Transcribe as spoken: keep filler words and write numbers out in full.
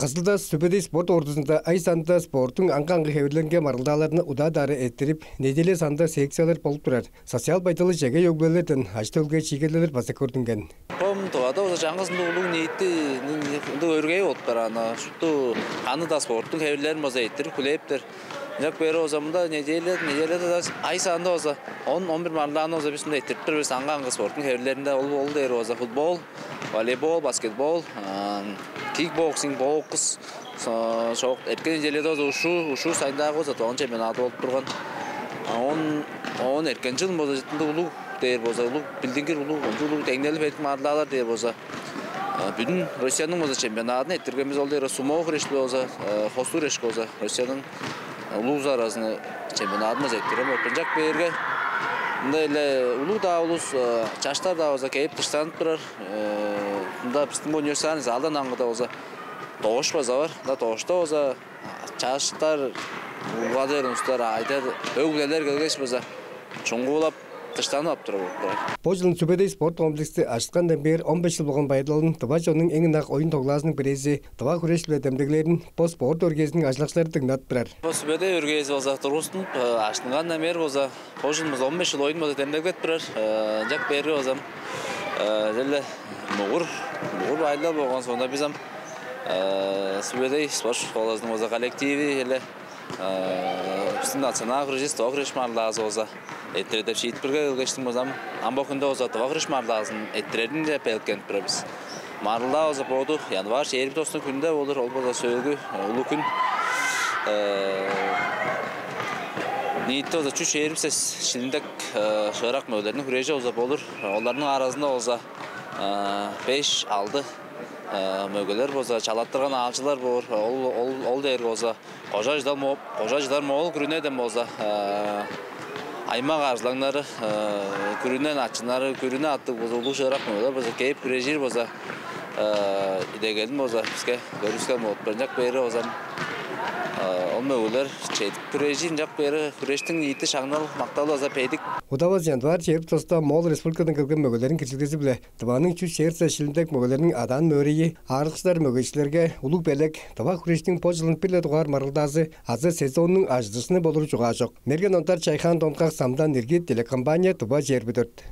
Кызылда Сүбедей спорт ордузунда ай санында спорттуң аңгы-аңгы хевирлеринге маргылдааларны удаа-дараа эрттирип, неделя санында секциялар болуп турар. Социал байдалы чегей өг-бүлелерден ажы-төлге чиигелделер база көрдүнген. Бо Тывада болза чаңгыс ындыг улуг ниити ындыг өргээ болуп бараан. Шупту ханы-даа спорттуң хевирлерин база эрттирип хүлээптер. Ынчап бээр болза, мында неделя, неделяда, ай санында болза он, он бир маргылдааны болза бис мында эрттирип тур бис, аңгы-аңгы спорттуң хевирлеринде. Ол, ол дээр болза футбол, волейбол, баскетбол, кикбоксинг, бокс, шок эрткен неделяда болза ушу, ушу сайындаагы болза Тываның чемпионады болуп турган. Оон, оон эрткен чыл болза ындыг улуг дээр болза, улуг билдингир, улуг, кончуг улуг деңнели бедик маргылдаалар дээр болза, бүдүн Россияның болза чемпионадын эрттирген бис. Ол дээр сумо хүреш болза, хостуг хүрешке болза Россияның улуг улус аразында чемпионадын болза эрттирген болуп, ынчап бээрге мында эле улуг-даа улус, чаштар-даа болза кээп дыштанып турар. Мында бистиң бо универсальный залдан аңгыда болза доош база бар. Мында доошта болза чаштар, улгады берген улустар, айда өг-бүлелер келгеш база чуңгулап, дыштанып ап турар болуп турар. Бо чылын Сүбедей спорт комплексти ажыткандан бээр он беш чыл болган байырлалын тыва чоннуң эң ынак оюн-тоглаазының бирээзи, тыва хүреш-биле демдеглээрин бо спорт өргээзиниң ажылдакчылары дыңнадып турар. Бо Сүбедей өргээзи болза тургустунуп, ажыттынгандан бээр болза, бо чылын болза он беш чыл оюн болза демдеглеп турар. Ынчап бээрге болза, черле мугур, мугур байырлал болган соонда бис ам Сүбедей спорт школазының болза коллективи эле бистиң национал хүреживис, тыва хүреш маргылдаазы болза эрттирер деп шиитпирге келгештиң болза, ам бо хүнде болза тыва хүреш маргылдаазын эрттирерин деп белеткенип турар бис. Маргылдаа болза боду январь чээрби тостуң хүнүнде болур, ол болза сөөлгү улуг хүн. Ниитте болза чүс чээрби сес шилиндек шыырак мөгелерниң хүрежи болза болур. Оларның аразында болза беш-алды мөгелер болза, чалаттырган аалчылар боор. Ол, ол, ол дээрге болза кожа чыдар, кожа чыдар Моол күрүнеден болза, аймак арзылаңнары, күрүне начыннары, күрүне аттыг болза улуг шыырак мөгелер болза кээп хүрежир болза, идегелин болза биске көргүскен болуп, ынчап бээрге болза ол мөгелер чедип хүрежир. Ынчап бээрге хүрештиң ниити шаңнал-макталы болза бедик. Удавас январь чээрби тоста Моол Республикадан келген мөгелерниң киржилгези-биле Тываның чүс чээрби сес шилиндек мөгелериниң адаан-мөөрейи аарыкчылар, мөгейикчилерге улуг белек. Тыва хүрештиң бо чылын бир-ле дугаар маргылдаазы азы сезоннуң ажыдыышкыны болуру чугаа чок. Мерген Ондар, Чайхаан Донгак, Самдан Иргит, телекомпания «Тыва чээрби дөрт».